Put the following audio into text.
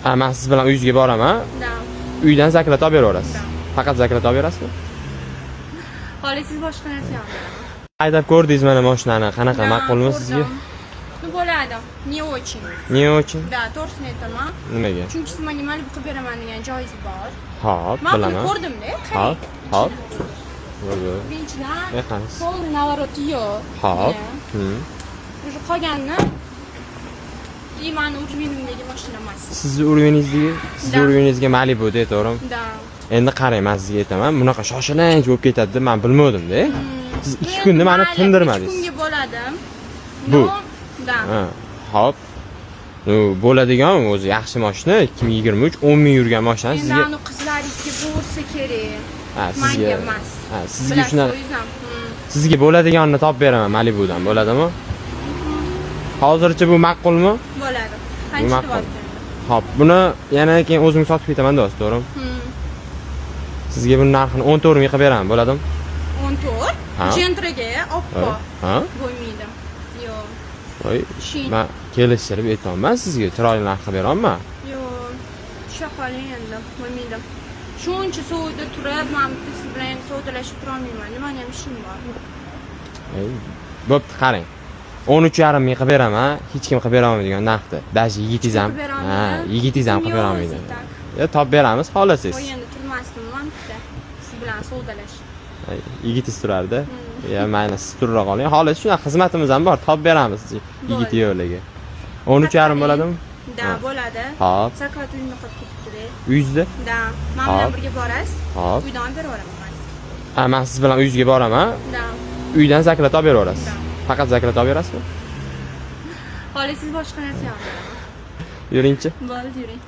Ha, man siz bilan uyingizga boraman. Да. Uydan закладка olib beraverasiz. Да. Faqat закладка olib berasizmi? Xohlasangiz, boshqa narsa ham beraman. Haydab ko'rdingiz mana mashinani. Qanaqa, Да, ma'qulmi ko'rdim. sizga? Ну, bo'ladi. Не очень. Не очень? Да, to'g'risini aytaman. Nimaga? Chunki siz menga Malibu qilib beraman degan joyingiz bor. Xo'p, Man buni bilaman. ko'rdimda. Xo'p. Bo'ldi. Birinchidan, Qarang. полный наворот yo'q. Xo'p. Mana. Уже qolganini и mani уровень imdagi mashina emas. Sizni уровень ingizdagi, sizni Да. уровень ingizga Malibu, to'g'rimi? Да. Endi qarang, men sizga aytaman, bunaqa shoshilinch bo'lib ketadi deb men bilmovdim-da. Siz 2 kunda mani Mayli, tindirmadingiz. 2 kunga bo'ladi. Bu. Но, да. Ha, xo'p. Ну, bo'ladigan o'zi yaxshi mashina, 2023, 10 ming yurgan mashina Endi sizga anu qizlaringizga bo'lsa kerak. Ha, sizga Manga emas. Ha, sizga Bilasiz, shunaqa o'zingiz ham. Sizga bo'ladiganini topib beraman Malibudan, bo'ladimi? Hozircha bu ma'qulmi? Bo'ladi. Qancha Ma'qul. deyapti? Xo'p, buni yana keyin o'zim sotib ketaman do'st, to'g'rimi? Hmm. Sizga buni narxini 14 ming qilib beraman, bo'ladimi? 14? Ha. Gentraga oppoq. Ha? Bo'lmaydi. Yo'q. Voy, Tushing. man kelishtirib aytyapman sizga, chiroyli narx qilib beryapman. Yo'q. Tusha qoling endi. Bo'lmaydi. Shuncha sovuqda turib, man bitta siz bilan endi savdolashib turolmayman. Nimani ham ishim bor. Ey, bo'pti, qarang. 13,5 ming qilib beraman, hech kim qilib bera olmaydigan narxda. Даже yigitingiz ham, Qilib bera ha, olmaydi. yigitingiz ham Kim qilib bera yo'q olmaydi. o'zi так. Ya, topib beramiz, xohlasangiz. Voy, endi turmasdim man bitta siz bilan savdolashib. Ay, yigitingiz turardi. Ya, mayli, siz turra qoling. Xohlasangiz, shunaqa xizmatimiz ham bor, topib beramiz yigiti yo'liga. 13,5 bo'ladimi? Да, Ha. bo'ladi. Xo'p. Закладка uyimda qolib ketibdi. Uyingizda? Да. Man bilan Xo'p. birga borasiz. Xo'p. Uydan olib beraveraman man sizga. Ha, man siz bilan uyingizga boraman. Да. Uydan закладка olib beraverasiz. Да. Faqat закладка olib berasizmi? Xohlasangiz, boshqa narsa ham beraman. Yuringchi. Bo'ldi, yuring.